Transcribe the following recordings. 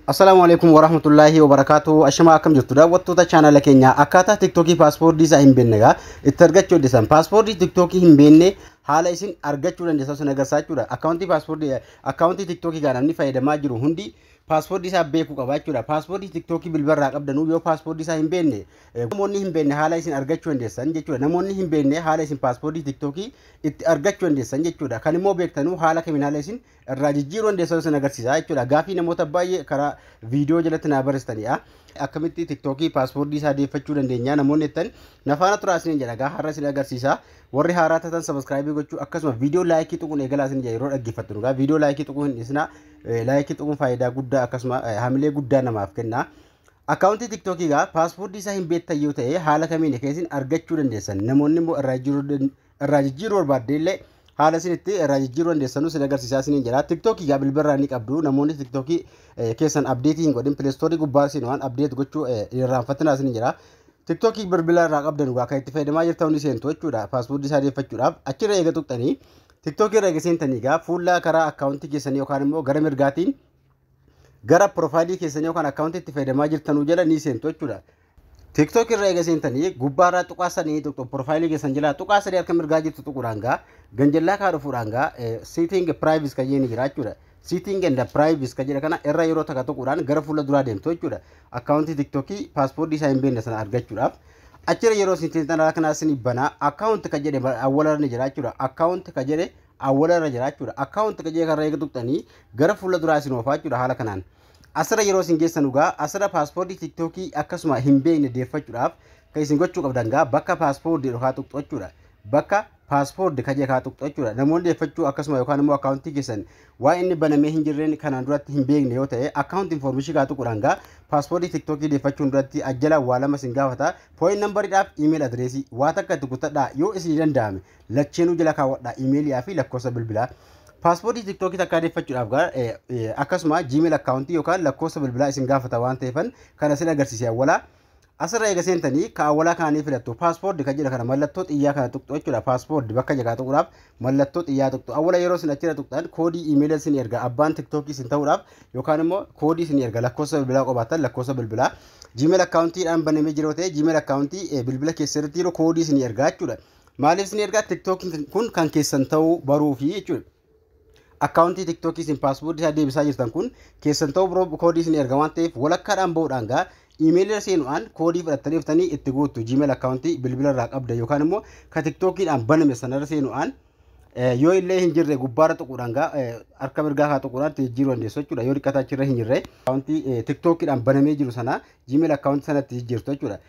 Assalaamu alaikum warahmatullaahi wabarakaatu. Ashamaa, akkam jirtu daawwattoota chaanala keenyaa? Akkaataa TikTokii passwordii isaa hin beekne gaa itti argachuu dandeessan, passwordii TikTokii hin beekne haala isin argachuu dandeessan sun agarsiisaa jechuudha. Akkaawuntii passwordii, akkaawuntii TikTokii gaa namni fayyadamaa jiru hundi passwordii isaa beekuu qaba jechuudha. Passwordii TikTokii bilbilarraa qabdanuu yoo passwordii isaa hin beekne, namoonni hin beekne haala isin argachuu dandeessan jechuudha. Namoonni hin beekne haala isin passwordii TikTokii itti argachuu dandeessan jechuudha. Kan immoo beektanuu haala kamiin haala isin irraa jijjiiruu dandeessan sun agarsiisa jechuudha. Gaafii namoota baay'ee karaa viidiyoo jalatti naa barreessitanidha. Akkamitti TikTokii passwordii isaa deeffachuu dandeenya namoonni jettan, na faana turaa isiniin jedha. Gaa har'a isin agarsiisa. Warri haaraa taatan subscribe gochuu, akkasuma viidiyoo like tuquun eegalaa isin jedha. Yeroo dhaggeeffattu gaa viidiyoo like tuquu hin dhiisina. Like tuquun faayidaa guddaa akkasuma hamilee guddaa namaaf kenna. Akkaawuntii TikTokii gaa passwordii isaa hin beektan yoo ta'e, haala kamiin keessin argachuu dandeessan, namoonni immoo irraa jijjiiruu barbaadde illee haala isin itti irraa jijjiiruu dandeessanuu isin agarsiisaa isiniin jedha. TikTokii gaa bilbilarraa ni qabdu. Namoonni TikTokii keessan update hin godhin, Play Store gubbaa isin waan update gochuu irraanfatinaa isiniin jedha. TikTokii bilbila irraa qabdan gaa kan itti fayyadamaa jirtan ni seentu jechuudha. Passwordii isaa deeffachuudhaaf achirra eega tuqxanii, TikTokii irra eega seentanii gaa fuula karaa akkaawuntii keessanii yookaan immoo gara mirgaatiin gara profileii keessanii yookaan akkaawuntii itti fayyadamaa jirtanuu jala ni seentu jechuudha. TikTok irra eega seentanii gubbaarraa tuqaa sanii tuqxu, profileii keessan jalaa tuqaa sadii harka mirgaa jirtu tuquudhaan gaa ganjallaa kaa dhufuudhaan gaa setting privacy kan jedhani jira jechuudha. Setting and privacy kan jedha kana irra yeroo takka tuquudhaan gara fuula duraa deemtu jechuudha. Akkaawuntii TikTokii passwordii isaa hin beekne sana argachuudhaaf. Achirra yeroo isin seentan haala kanaa isin banaa, account kan jedhe awwalarra ni jira jechuudha. Account kan jedhe awwalarra jira jechuudha. Account kan jedhe karra eega tuqxanii gara fuula duraa isin oofaa jechuudha haala kanaan. Asirra yeroo isin geessan dhugaa asirra passwordii TikTokii akkasuma hin beekne deeffachuudhaaf kan isin gochuu qabdan gaa bakka passwordii dhokaa tuqxu jechuudha. Bakka password kan jedhe kaa tuqxu jechuudha. Namoonni deeffachuu akkasuma yookaan immoo akkaawuntii keessan waa inni banamee hin jirreen kanaan duratti hin beekne yoo ta'e, account information kaa tuquudhaan gaa passwordii TikTokii deeffachuun duratti ajjala waa lama isin gaafata. Phone numberiidhaaf email addressii waa takka itti guuttadhaa. Yoo isin danda'ame lacheenuu jala kaawwadhaa, emailiyaa fi lakkoofsa bilbilaa. Passwordii TikTokii takkaa deeffachuudhaaf gaa akkasuma Gmail akkaawuntii yookaan lakkoofsa bilbilaa isin gaafata waan ta'eefan kana isin agarsiise awwalaa. Asirra eega seentanii ka awwalaa kaanii filattu, password kan jedha kana mallattoo xiyyaa kana tuqxu jechuudha. Password bakka jagaa tuquudhaaf mallattoo xiyyaa tuqxu. Awwala yeroo isin achirra tuqxan koodii emaila isin erga abbaan TikTokii isin ta'uudhaaf, yookaan immoo koodii isin erga lakkoofsa bilbilaa qabaattan lakkoofsa bilbilaa. Gmail akkaawuntiidhaan banamee jiru ta'e, Gmail akkaawuntii bilbila keessatti yeroo koodii isin ergaa jechuudha. Maaliif isin ergaa? TikTokiin kun kan keessan ta'uu baruufi jechuudha. Akkaawuntii TikTokii isin passwordii isaa deebisaa jirtan kun keessan ta'uu biroo koodii isin erga waan ta'eef, walakkaadhaan bahuudhaan gaa emailii seenuudhaan koodii fudhattanii dhuftanii itti guuttu. Gmail akkaawuntii bilbila irraa qabda yookaan immoo ka TikTokiidhaan baname sanarra seenuudhaan, yoo illee hin jirre gubbaarra tuquudhaan gaa harka mirgaa kaa tuquudhaan itti jijjiiruu dandeessu jechuudha. Yoo dhiqqataa achirra hin jirre, akkaawuntii TikTokiidhaan banamee jiru sana Gmail akkaawuntii sanatti jijjiirtu jechuudha.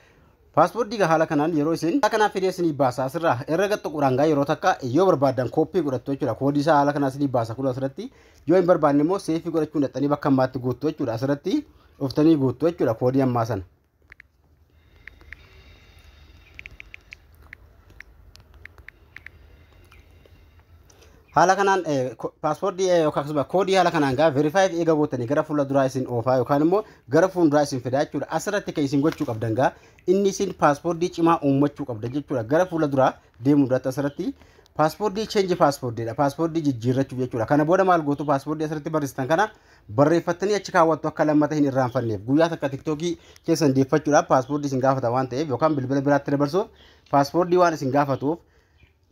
Passwordii gaa haala kanaan yeroo isin haala kanaan fidee isinii baasa, asirraa irra gad tuquudhaan gaa yeroo takka yoo barbaaddan copy godhattu jechuudha. Koodii isaa haala kanaa isinii baasa kun asirratti. Yoo hin barbaanne immoo save godhachuun dhaxxanii bakka ammaatti guuttu jechuudha. Asirratti dhuftanii guuttu jechuudha koodii ammaa sana. Haala kanaan passwordii yookaan akkasuma koodii haala kanaan gaa verify eega gootanii gara fuula duraa isin oofaa yookaan immoo gara fuulduraa isin fidaa jechuudha. Asirratti kan isin gochuu qabdan gaa inni isin passwordii cimaa uummachuu qabdan jechuudha. Gara fuula duraa deemuu duratti asirratti passwordii change passwordiidha. Passwordii jijjiirrachuuf jechuudha. Kana booda maal gootu? Passwordii asirratti barreessitan kana barreeffattanii achi kaawwattu akka lammata hin irraanfanneef. Guyyaa takka TikTokii keessan deeffachuudhaaf passwordii isin gaafata waan ta'eef, yookaan bilbila biraatti dabarsuuf passwordii waan isin gaafatuuf,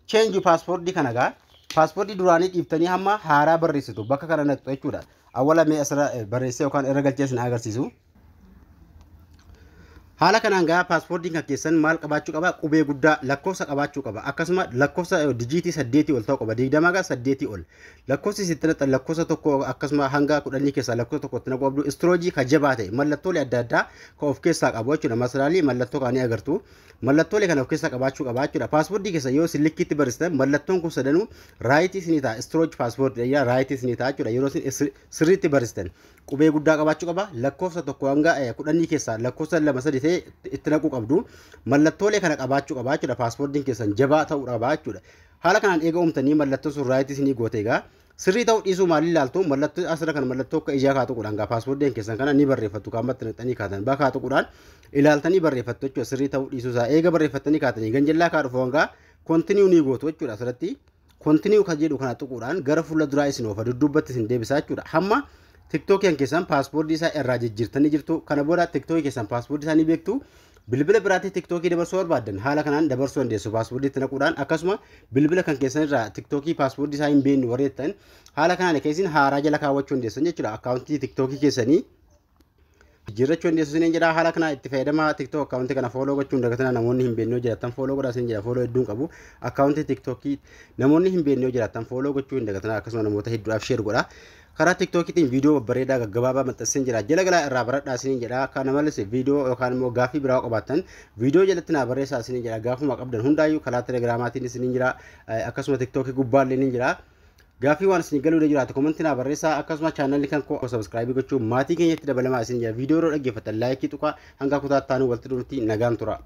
change passwordii kana gaa passwordii duraanii dhiiftanii hamma haaraa barreessitu bakka kana naqxu jechuudha. Awwala mee asirra barreessee yookaan irra galchee isin agarsiisu. Haala kanaan gaa passwordiin kan keessan maal qabaachuu qaba? Qubee guddaa, lakkoofsa qabaachuu qaba. Akkasuma lakkoofsa dijiitii 8 ol ta'uu qaba. 20 gaa 8 ol. Lakkoofsi sitti naqxan lakkoofsa 1 akkasuma hanga 10 keessaa lakkoofsa 1 itti naquu qabdu. Strongii ka jabaa ta'e, mallattoolee adda addaa kan of keessaa qabu jechuudha. Masalaalii mallattoo kaanii agartu. Mallattoolee kana of keessaa qabaachuu qaba jechuudha. Passwordii keessa yoo isin likkiitti barreessitan mallattoon kun sadanuu rightii isinii ta'a. Strong passwordii rightii isinii ta'a jechuudha. Yeroo isin sirriitti barreessitan qubee guddaa qabaachuu qaba. Lakkoofsa 1 hanga 10 keessaa lakkoofsa 2 3 ta'e itti naquu qabdu. Mallattoolee kana qabaachuu qaba jechuudha. Passwordiin keessan jabaa ta'uu qaba jechuudha. Haala kanaan eega uumtanii mallattoo sun rightii isinii goote egaa sirrii ta'uu dhiisuu maaliin ilaaltu? Mallattoo asirra kana mallattoo akka ijaa kaa tuquudhaan gaa passwordiin keessan kana ni barreeffattu. Kaamatti naqxanii kaatan bakka kaa tuquudhaan ilaaltanii barreeffattu jechuudha. Sirrii ta'uu dhiisuu isaa eega barreeffattanii kaatanii ganjallaa kaa dhufu hangaa continue ni gootu jechuudha. Asirratti continue kan jedhu kana tuquudhaan gara fuula duraa isin oofa, dudduubatti isin deebisaa jechuudha. Hamma Tiktookii keessan paaspoortii isaa irraa jijjiirtanii jirtu. Kana booda tiktookii keessan paaspoortii isaa ni beektu. Bilbila biraatti tiktookii dabarsuu barbaaddan haala kanaan dabarsuu dandeessu paaspoortii itti naquudhaan. Akkasuma bilbila kan keessan irraa tiktookii paaspoortii isaa hin beeknu warri jettan, haala kanaan keessin haaraa jala kaawwachuu dandeessan jechuudha. Akkaawuntii tiktookii keessanii jijjiirrachuu dandeessu isiniin jedha. Haala kanaan itti fayyadamaa. Tiktook akkaawuntii kana follow gochuun dagatinaa. Namoonni hin beekne yoo jiraattan follow godhaa isin jedha. Follow hedduun qabu. Akkaawuntii tiktookii namoonni hin beekne yoo jiraattan follow gochuu hin dagatinaa. Akkasuma namoota hedduudhaaf share godhaa. Karaa tiktookiitiin viidiyoo babbareedaa gaggabaabaa maxxanseen jira, jala galaa irraa baradhaa isiniin jedha. Kana malees viidiyoo yookaan immoo gaaffii biraa qabaattan viidiyoo jalatti naa barreessaa isiniin jedha. Gaafuma qabdan hundaayyuu karaa telegiraamaatiin isiniin jira, akkasuma tiktookii gubbaallee ni jira. Gaaffii waan isin galuu jiraatu komantii naa barreessaa. Akkasuma chaanalli kan koo subscribe gochuun maatii keenyatti dabalamaa isin jira. Viidiyoo yeroo dhaggeeffatan like tuqaa. Hanga kutaa taanuu walitti dhufti, nagaan tura.